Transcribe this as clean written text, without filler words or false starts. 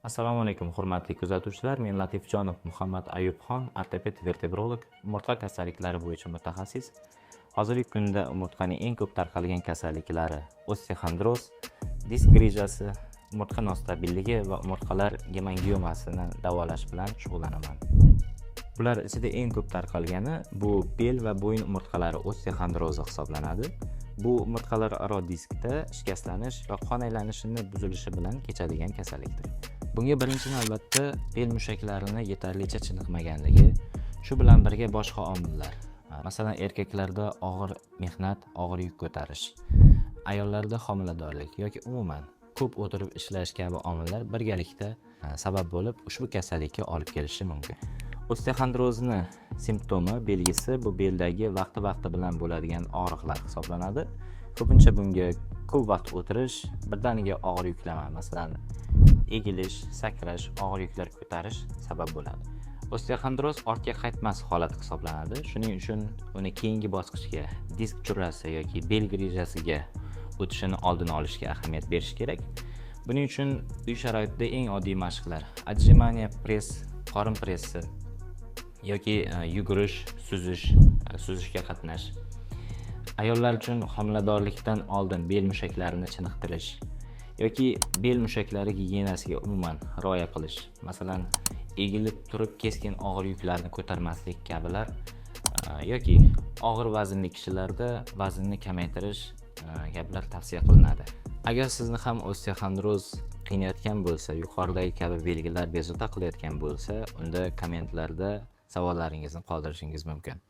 Assalomu alaykum, hurmatli kuzatuvchilar. Men Latifjonov Muhammad Ayubxon, ortoped vertebrolog, umurtqa kasalliklari bo'yicha mutaxassis. Hozirgi kunda umurtqaning eng ko'p tarqalgan kasalliklari osteoxondroz, disk grijasi, umurtqa nostabilligi va umurtqalar gemangiomasini davolash bilan shug'ullanaman. Bular ichida eng ko'p tarqalgani bu bel va bo'yin umurtqalari osteoxondrozi hisoblanadi. Bu umurtqalararo diskda shikastlanish va qon aylanishini buzilishi bilan kechadigan kasallikdir. Bunga birinchi navbatda bel mushaklarini yetarlicha chiniqmaganligi, shu bilan birga boshqa omillar. Masalan, erkaklarda og'ir mehnat, og'ir yuk ko'tarish, ayollarda homiladorlik yoki umuman ko'p o'tirib ishlash kabi omillar birgalikda sabab bo'lib ushbu kasallikka olib kelishi mumkin. Osteoxondrozni simptomi, belgisi bu beldagi vaqti-vaqti bilan bo'ladigan og'riqlar hisoblanadi. Ko'pincha bunga ko'p vaqt o'tirish, birdaniga og'ir yuklama, masalan, egilish, sakrash, og'ir yuklar ko'tarish sabab bo'ladi. Osteoxondroz ortga qaytmas holat hisoblanadi. Shuning uchun uni keyingi bosqichga, disk churrasi yoki bel grijasiga o'tishini oldini olishga ahamiyat berish kerak. Buning uchun uy sharoitida eng oddiy mashqlar: отжимание, press, qorin pressi yoki yugurish, suzish, suzishga qatnash. Ayollar uchun homiladorlikdan oldin bel mushaklarini chiniqtirish yoki bel mushaklari gigiyenasiga umuman rioya qilish. Masalan, egilib turib keskin og'ir yuklarni ko'tarmaslik kabilar yoki og'ir vaznli kishilarda vaznni kamaytirish kabilar tavsiya qilinadi. Agar sizni ham osteoxondroz qiynayotgan bo'lsa, yuqoridagi kabi belgilar bezovta qilayotgan bo'lsa, unda kommentlarda savollaringizni qoldirishingiz mumkin.